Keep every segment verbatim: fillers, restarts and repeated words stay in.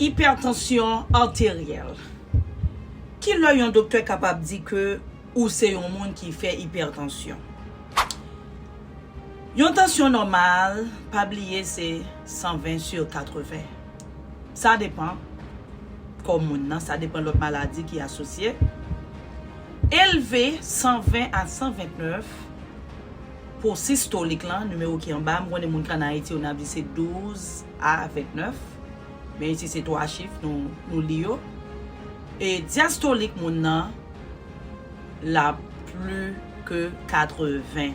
Ipètansyon arteryèl. Ki lè yon doktè kapab di ke ou se yon moun ki fè ipètansyon? Yon tansyon nòmal, pa bliye, se san ven sou katreven. Sa depann kò moun nan, sa depann lòt maladi ki asosye. Elve san ven a san vennèf pou sistolik lan, nimewo ki anba, m konnen moun ki ann Ayiti yo n ap di se douz a vennèf, men isi se twa chif nou, nou li yo. E dyastolik moun nan, l ap pli ke katreven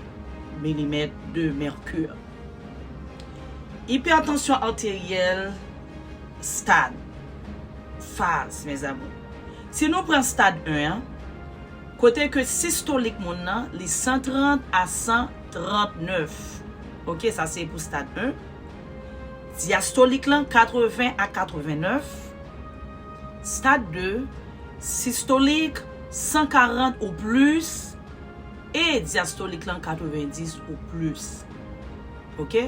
milimèt de mèkiri. Ipètansyon arteryèl, stad, faz, mes amours. Si nou pran stad en an, kote ke sistolik moun nan, li san trant a san trant nèf. Ok, sa se pou stad en. Dyastolik lan, katreven a katreven nèf. Stad de, sistolik, san karant ou plis. E dyastolik lan, katreven dis ou plis. Ok?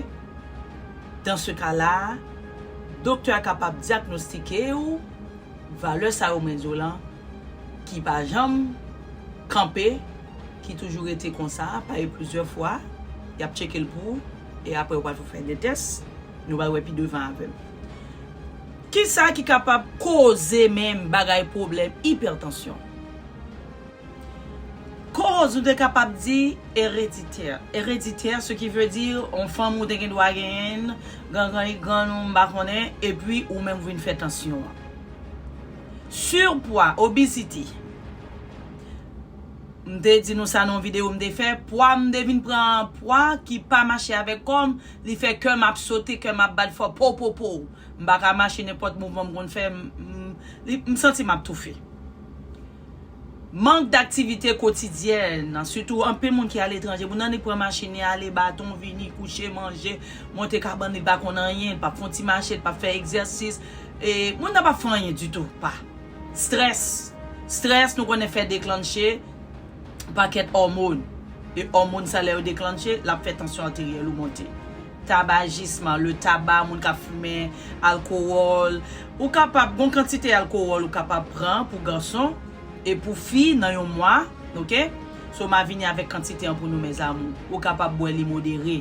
Dans ce cas-là, doktè a kapab dyagnostike ou valè sa yo mwen di w lan, ki pa janm kanpe, ki toujou rete konsa, pa e plizyè fwa, y ap tcheke l pou ou, e apre yo pral fè de tès, nou pral wè pi devan avè m. Kisa ki kapab koze menm bagay pwoblèm ipètansyon? Koz, nou te kapab di ereditè. Ereditè, ce qui veut dire, yon fanm ou te gen dwa genyen, grann grann grann ou m pa konnen, epi ou menm ou vin fè tansyon an. Surpwa, obezite. M te di nou sa nan yon videyo m te fè, pwa m te vin pran pwa ki pa mache avèk kò m, li fè kè m ap sote, kè m ap bat fò, po, po, po. M pa ka mache nenpòt mouvman m konn fè, m, m, li, m santi m ap toufe. Mank daktivite kotidyèn, sitou anpil moun ki aletranje, moun nan li pran machin, li ale, baton, vini, kouche, manje, monte kabann, li pa konn anyen, li p ap fè yon ti mache, li p ap fè egzèsis. E moun nan p ap fè anyen ditou, pa. Strès. Strès, nou konnen, fè deklanche pakèt òmòn. E òmòn sa, lè yo deklanche, l ap fè tansyon ateryèl ou monte. Tabajism, le tabac, moun k ap fimen, alkowòl. Ou kapab, gon kantite alkowòl ou kapab pran pou gason e pou fi nan yon mwa, ok? So, m a vini avèk kantite an pou nou, mes amours. Ou kapab bwè li modere.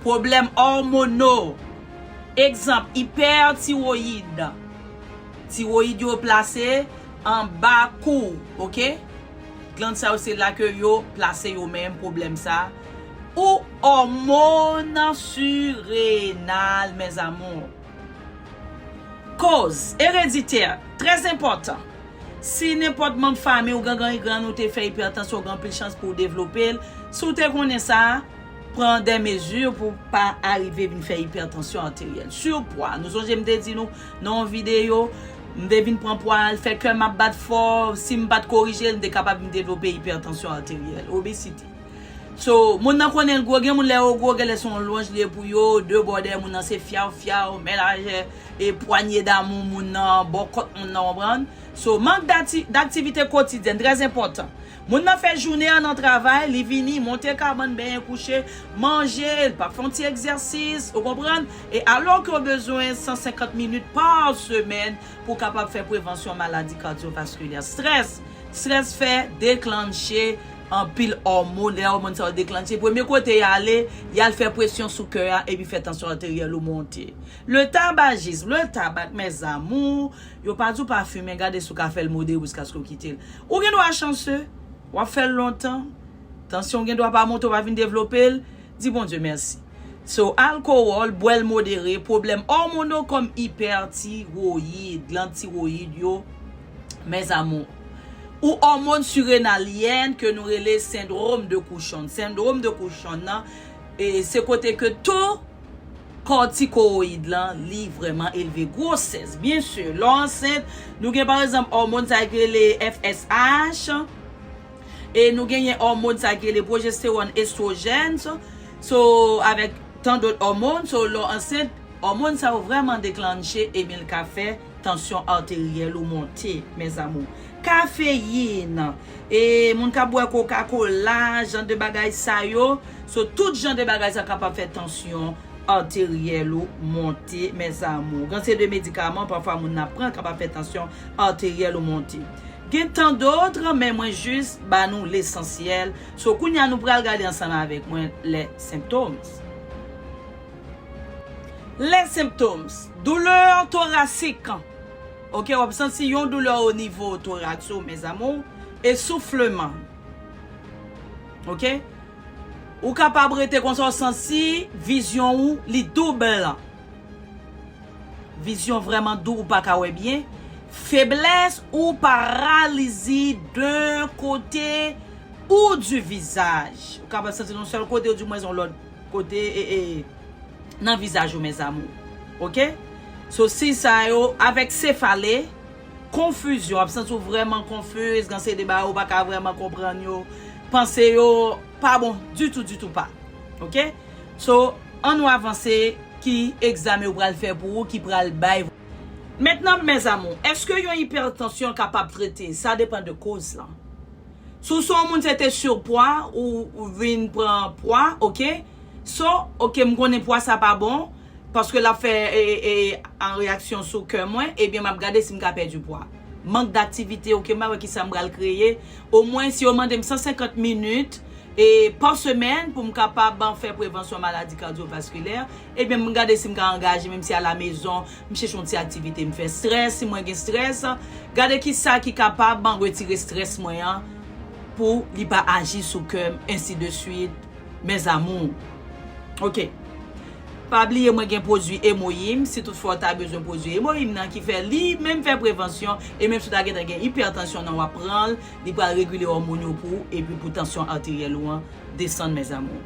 Pwoblèm òmono. Egzanp, ipètiwoyid. Tiwoyid yo plase anba kou, ok? Glann sa yo, se la ke yo plase yo menm, pwoblèm sa. Ou òmòn sirenal, mes amours. Koz, ereditè, trè enpòtan. Si nenpòt manm fanmi w, granngranngrann ou te fè ipètansyon, ou gen anpil chans pou w devlope l. Si w te konnen sa, pran de mezi pou pa arive vin fè ipètansyon ateryèl. Sipwa, nou sonje m te di nou nan yon videyo, m te vin pran pwa, l fè kè m ap bat fò, si m pa t korije l, m te kapab vin devlope ipètansyon ateryèl, obezite. So, moun nan konnen l gwo, gen moun lè yo gwo, genlè se yon lonj li ye pou yo, de bò dèyè moun nan se fyaw fyaw, men lajè, e pwanye damou moun nan, bò kòt moun nan, konprann? So, mank dati-, daktivite kotidyèn, trè enpòtan. Moun nan fè jounen an nan travay, li vini, monte kabann, benyen, kouche, manje, li p ap fè yon ti egzèsis, ou konprann? E alò ke w bezwen san senkant minit pa semèn pou w kapab fè prevansyon maladi kadyovaskilè. Strès, strès fè deklanche anpil òmòn, lè òmòn sa yo deklanche, premye kote y ale, y al fè presyon sou kè a, epi fè tansyon ateryèl ou monte. Le tabagisme, le tabak, mes amours, yo pa di w pa fimen, gade si w ka fè l modere jiskaske w kite l. Ou gen dwa chanse, w ap fè l lontan, tansyon w gen dwa pa monte, w pa vin devlope l, di Bondye mèsi. So, alkowòl, bwè l modere, pwoblèm òmono kòm ipètiwoyid, glann tiwoyid yo, mes amours. Ou òmòn sirenalyèn ke nou rele sendwòm de Kushon. Sendwòm de Kushon nan, e, se kote ke to kòtikowoyid lan, li vrèman elve. Gwosès, byen si, lè w ansent, nou gen pa egzanp òmòn sa ki rele F S H, e nou genyen òmòn sa ki rele pwojestewòn, estwojèn, so, so, avèk tan dòt òmòn, so, lè w ansent, òmòn sa yo vrèman deklanche, ebyen l ka fè tansyon ateryèl ou monte, mes amours. Kafeyin, e moun k ap bwè Coca-Cola, jan de bagay sa yo, so, tout jan de bagay sa kapab fè tansyon arteryèl ou monte, mes amours. Gen se de medikaman, pafwa moun nan pran, kapab fè tansyon arteryèl ou monte. Gen tan dòt, men mwen jis ba nou lesansyèl. So, kounye a nou pral gade ansanm avèk mwen les symptômes. Les symptômes. Douleur thoracique. Ok, w ap santi yon doulè o nivo toraks ou, mes amours. Essoufflement. Ok? Ou kapab rete konsa, w santi vizyon ou, li doub. Vizyon vrèman doub, ou pa ka wè byen. Feblès ou paralizi d'un côté ou du visage. Ou kapab santi nan sèl kote, ou di mwen yon lòt kote, e, e, nan vizaj ou, mes amours. Ok? So, siy sa yo, avèk sefale, konfizyon, w ap santi w vrèman konfiz, gen se de bagay ou pa ka vrèman konprann yo, panse yo pa bon ditou, ditou pa. Ok? So, ann nou avanse, ki egzamen ou pral fè pou ou, ki pral bay. Mentnan, mes amours, èske yon ipètansyon kapab trete? Sa depann de koz lan. Si w se yon moun se te sipwa, ou, ou vin pran pwa, ok? So, ok, m konnen pwa sa pa bon, paske l ap fè, e, e, an reyaksyon sou kè mwen, ebyen, m ap gade si m ka pèdi pwa. Mank daktivite, ok, m pa wè ki sa m pral kreye. Omwen, si yo mande m san senkant minit, e pa semèn pou m kapab fè prevansyon maladi kadyovaskilè, ebyen, m gade si m ka angaje, menm si alamezon, m chèche yon ti aktivite, m fè strès, si mwen gen strès, gade ki sa ki kapab retire strès mwen an, pou li pa aji sou kè m, ensi de swit, mes amours. Ok. Pa bliye mwen gen pwodui Emoyim, si toutfwa w ta bezwen pwodui Emoyim nan ki fè li menm fè prevansyon, e menm si w ta gentan gen ipètansyon nan w ap pran l, li pral regile òmòn yo pou ou, epi pou tansyon arteryèl ou an desann, mes amours.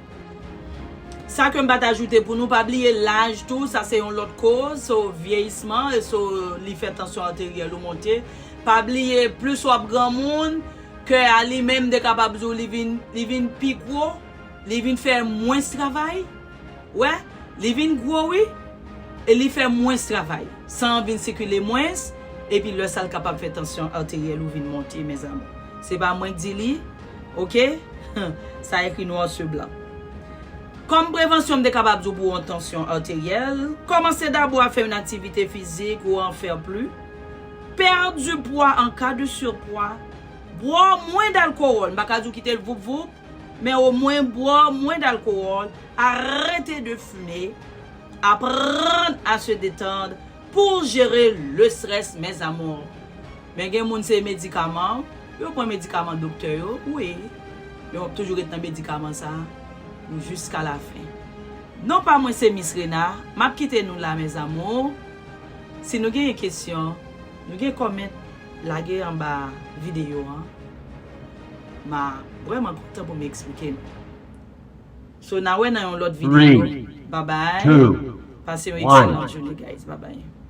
Sa ke m pa t ajoute pou nou, pa bliye laj tou, sa se yon lòt koz, so vyeyisman, e so li fè tansyon arteryèl ou monte. Pa bliye, plis w ap granmoun, kè a li menm te kapab di w li vin, li vin pi gwo, li vin fè mwens travay. Wè, li vin gwo wi, e li fè mwens travay. San an vin sikile mwens, epi lè sa l kapab fè tansyon arteryèl ou vin monte, mes amours. Se pa mwen k di li, ok? Sa ekri noir sur blanc. Kòm prevansyon, m te kapab di w pou yon tansyon arteryèl, kòmanse dabò a fè yon aktivite fizik ou an fè pli. Pèdi pwa an ka de sipwa. Bwè mwen dalkowòl, m pa ka di w kite l voup voup, men omwen bwè mwen dalkowòl, arrêtez de fumer, apprendre à se détendre pour gérer le stress, mes amours. Men gen moun se medikaman, yo pran medikaman doktè yo, wi. Men w ap toujou ret nan medikaman sa pou jiska la fen. Non pa mwen se Miss Rena, m ap kite nou la, mes amours. Si nou genyen kesyon, nou gen kòmant, lage anba videyo an. M a vrèman kontan pou m eksplike nou. So, n a wè nan yon lòt videyo. Bye bye. Pase yon excellent journée, guys. Bye bye.